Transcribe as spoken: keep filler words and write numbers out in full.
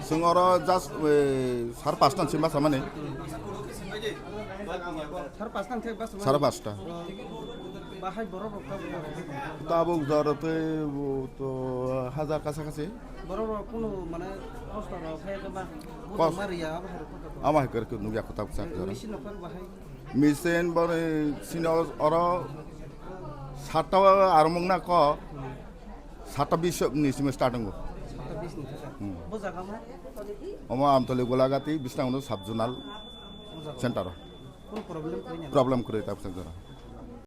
Chwng oro just, eh, sar pasta se bwsa mani. Sar pasta se bwsa mani. Sar pasta. Bahai borok rok tabuk jora tei bo to hajar kasa kasi. Borok rok kunu mane kosto rok hai ba. Kos- Butung mariya abo hai rok. Ama hai kar nugya kota bwsa jora. Machine rok bahai. Machine bore sino oro satta armung na ko. Satta bis ni simi start wngo. Satta bis ni thang. Hmm. Bo jaga mo? Omo Amtoli Golagati, Bishnangno sub zonal center. Kono problem kwrwi na? Problem kwrwi ta bwsajora.